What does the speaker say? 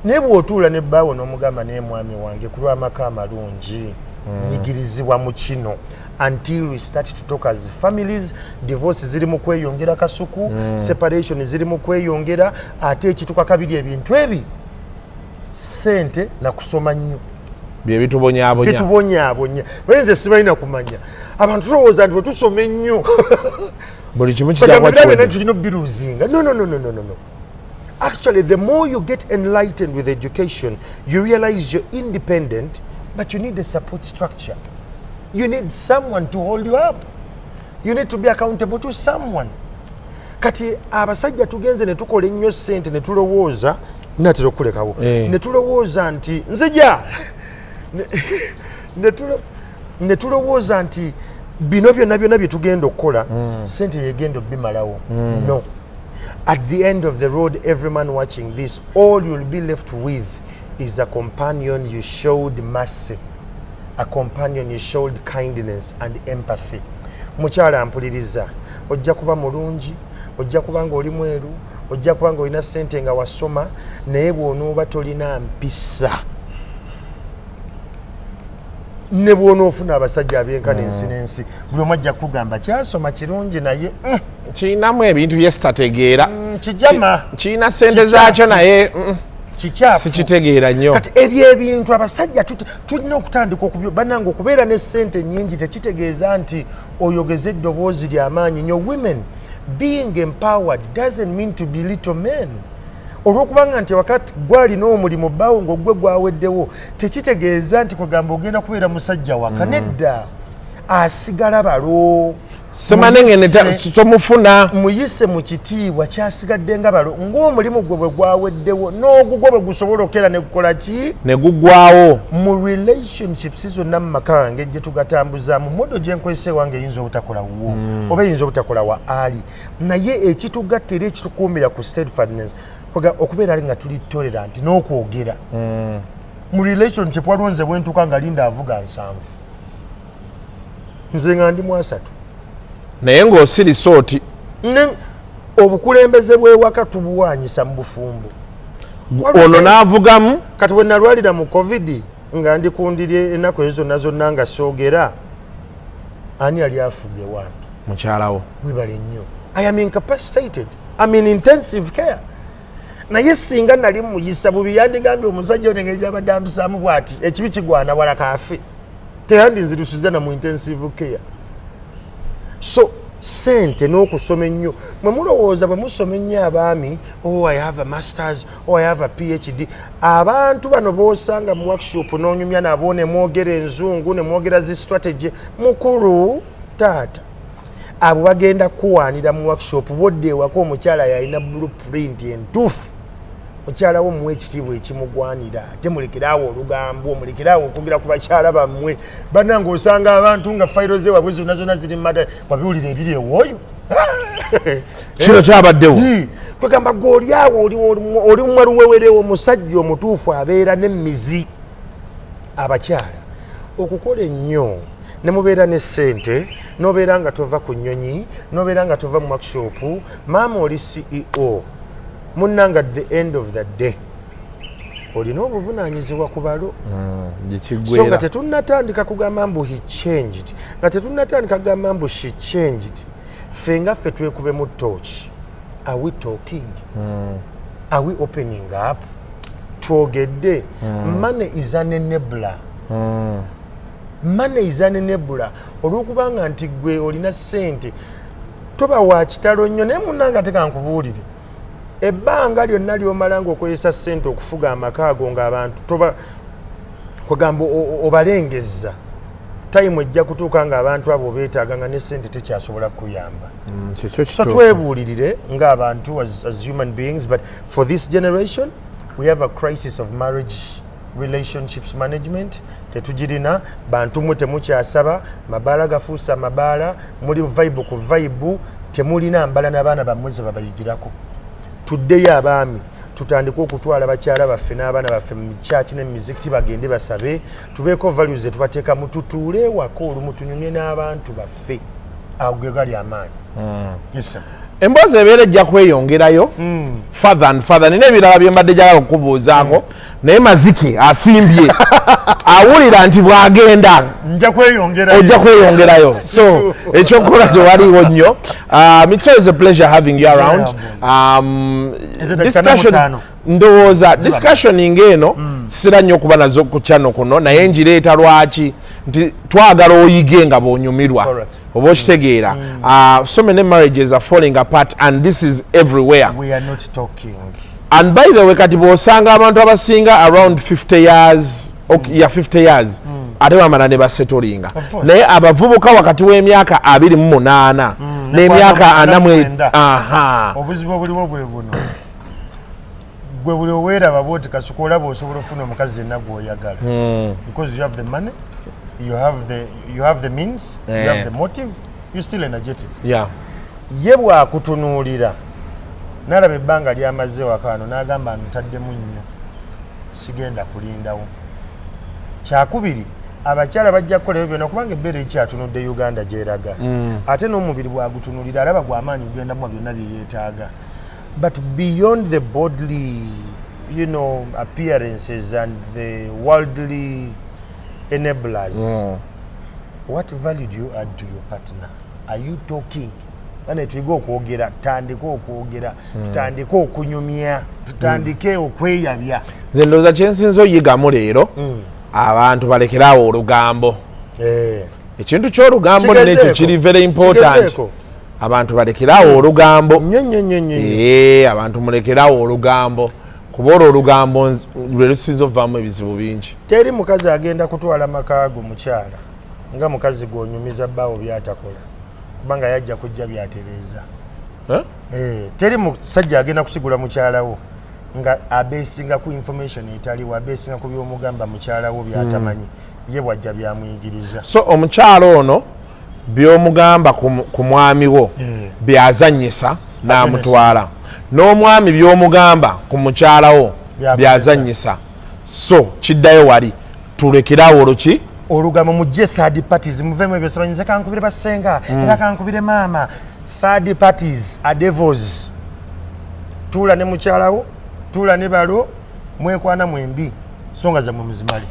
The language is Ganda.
Naye bw'otuula ne bbaawo n'omugamba, "Naye mwami wange, ku lw'amaka amalungi, nyigirizibwa mu kino," until we start to talk as families. Divorce ziri mu kweyongera kasuku, separation ziri mu kweyongera. Ate ekituka kabiri, ebintu ebi sente nakusoma nnyo bye bitubonyaabonya. Bitubonyaabonya. Naye nze sibalina kumanya, abantu tulowooza nti bwe tusoma ennyo buli kimu bagamba kijja birabe naye tulina obiruzinga. No, no, no, no, no, no, no. Actually, the more you get enlightened with education, you realize you're independent, but you need a support structure. You need someone to hold you up. You need to be accountable to someone. Kati abasajja tugenze ne tukola ennyo sente ne tulowooza natera okulekawo ne tulowooza nti nzija ne tulowooza nti bino byonna byonna bye tugenda okukola, sente yegenda obimalawo. No, at the end of the road, every man watching this, all you'll be left with is a companion you showed mercy, a companion you showed kindness and empathy. Mukyala mpuliriza, ojja kuba mulungi, ojja kuba nga oli mweru, ojja kuba nga olina sente, nga wasoma, naye bw'onooba tolina mpisa, ne bw'onoofuna abasajja abenkana ensi n'ensi, buli omu ajja kugamba kyasoma kirungi, naye Kirinamu ebintu byesitategeera. Kijama. Kirina sente zaakyo, naye kikyafu. Sikitegeera nnyo. Kati ebyo ebintu abasajja tulina okutandika okubyo. Bannange, okubeera ne sente nyingi tekitegeeza nti oyogeze eddoboozi lyamaanyi nnyo. Women, being empowered doesn't mean to be little men. Olwokubanga nti wakati gwalina omulimu bbaawo ng'ogwe gwaweddewo, tekitegeeza nti kwegamba ogenda kubeera musajja waka. Nedda, asigala balo. Semanengene. Tomufuna. Muyise mu kitiibwa kyasigadde nga balo, ng'omulimu gwe bwe gwaweddewo, n'ogugwo bwe gusobola okera ne gukola ki? Ne guggwawo. Mu relationships zonna mu maka gange gye tugatambuzaamu, model gye nkozesa ewange eyinza obutakola wuwo oba eyinza obutakola wa ali, naye ekitugatta era ekitukuumira ku steadfastness, okubeera ali nga tuli tolerant n'okwogera mu relationship. Waliwo nze bwentuuka nga Linda avuga 70, nze nga ndi mu 30. Naye ng'osirise oti. Obukulembeze bw'ewaka tubuwanyisa mu bufumbo. Ono n'avugamu. Kati bwe nalwalira mu COVID nga ndi kundiri ennaku ezo zonna zonna nga soogera, ani yali afuga ewange? Mukyalawo. Webale nnyo. I am incapacitated, am in intensive care, naye singa nali muyisa bubi, yandigambye omusajja ono engeri gyabadde ampisaamu bwati, ekibi kigwana wala kaafe, teyandinzirusiza na mu intensive care. So sente n'okusoma ennyo, mwe mulowooza bwe musoma ennyo abaami, "Oh, I have a masters, oh, I have a PhD." Abantu bano b'osanga mu workshop n'onyumya nabo ne mwogera enzungu ne mwogera zi strategy, mukulu taata, abo bagenda kuwaanira mu workshop. Bwodda ewaka, omukyala yalina blueprint entuufu. Mukyala wo muwe ekitiibwa ekimugwanira, ate mulekeraawo olugambo, mulekeraawo okwogera ku bakyala bammwe. Bannange, osanga abantu nga fayiro ze wabwe zonna zonna ziri mumada, wabiwulira ebiri ewooyo. Kino kyabaddewo. Kwegamba gwe oli awo oli mwaluwewerewo. Omusajja omutuufu abeera n'emizi. Abakyala, okukola ennyo ne mubeera ne ssente, n'obeera nga tova ku nnyonyi, n'obeera nga tova mu workshop, maama oli CEO, munnanga, at the end of the day olina obuvunaanyizibwa ku balo. So nga Gyekiggwera. Tetunnatandika kugamba mbu he changed, nga tetunnatandika kugamba mbu she changed, ffe nga ffe twekubemu torch. Are we talking? Are we opening up? Twogedde? Money is an enabler. Money is an enabler. Olwokubanga nti gwe olina ssente, toba wa kitalo nnyo. Naye munnanga, ate kankubuulire, ebbanga lyonna lyomala ngaokozesa ssente okufuga amaka ago, ng'abantu toba kwegamba obalengezza, time ejja kutuuka ng'abantu abo beetaaga nga ne ssente tekyasobola kukuyamba. Kyekyo. So kituufu. Twebuulirire ng'abantu as human beings, but for this generation we have a crisis of marriage relationships management. Tetugirina. Bantu mwe temukyasaba, mabaala gafuuse amabaala, muli vibe ku vibe, temulina mbala n'abaana bammwe ze babayigirako. Tuddeyo abaami, tutandike okutwala bakyala baffe n'abaana baffe mu kyaki ne mumizikiti, bagende basabe, tubeeko values zetubateekamu, tutuule ewaka olumu tunyumye n'abantu baffe. Ago ge gali amaanyi. Yes, sir. Emboozi ebeera ejja kweyongerayo further and further. Nina ebirala bye mbadde njagala okukubuuzaako, naye Mazike asimbye awulira nti bw'agenda Nja kweyongerayo. Ojja kweyongerayo, so ekyokukola tewaliwo nnyo. It's always a pleasure having you around. Ezo dakika 45. Ndowooza discussion ng'eno sisira nnyo okuba nazo ku channel kuno, naye ngireeta lwaki nti twagala oyige nga bw'onyumirwa. Oba okitegeera? So many marriages are falling apart and this is everywhere. We are not talking. And by the way, kati bw'osanga abantu abasinga around 50 years, okay, ya 50 years, ate bamala ne basettlinga. Of course. Naye abavubuka wakati w'emyaka 28 n'emyaka ana mu 49. Aha. Obuzibu obuliwo bwe buno: gwe buli oweeraba bwoti, Kasuku, olaba osobola ofuna omukazi yenna gw'oyagala because you have the money, you have the means, you have the motive, you still energetic. Ye bw'akutunuulira n'alaba ebbanga lyamaze waka wano n'agamba, "Ntaddemu nnyo, sigenda kulindawo." Kyakubiri, abakyala bajja kukola ebyo byonna kubanga ebbeere ekyatunudde Uganda gyeraga, ate n'omubiri bwagutunulira alaba gwamaanyi kugendamu byonna bye yeetaaga. But beyond the bodily appearances and the worldly enablers, what value do you add to your partner? Are you talking? Bane, tuyige okwogera, tutandike okwogera, tutandike okunyumya, tutandike okweyabya. Nze ndowooza kyensinza oyigamu leero, abantu balekerawo olugambo. Ekintu ky'olugambo nekyo Kigezeeko. kiri very important. Kigezeeko. Abantu balekerawo olugambo. Nnyo nnyo nnyo nnyo nnyo. Ee, abantu mulekerawo olugambo, kuba olwo olugambo lwe lusinza ovaamu ebizibu bingi. Teri mukazi agenda kutwala maka go mukyala nga mukazi gwonyumiza bbaawo byatakola, kubanga yajja kujja byatereeza. Eh? Eh, teri musajja agenda kusigula mukyalawo nga abeesinga ku information etaliwo, abeesinga ku byomugamba mukyalawo byatamanyi, ye bwajja byamuyigiriza. So omukyalo ono byomugamba ku mwami wo byazanyisa n'amutwala, n'omwami byomugamba ku mukyalawo Byakozesa. byazanyisa. So kiddayo wali, tulekerawo oluki? Olugambo. Mujje third parties, muvemu ebyo simanyize kankubire basenga era kankubire maama. Third parties are devils. Tuula ne mukyalawo, tuula ne balo, mwekwana mwembi, songa zammwe muzimale.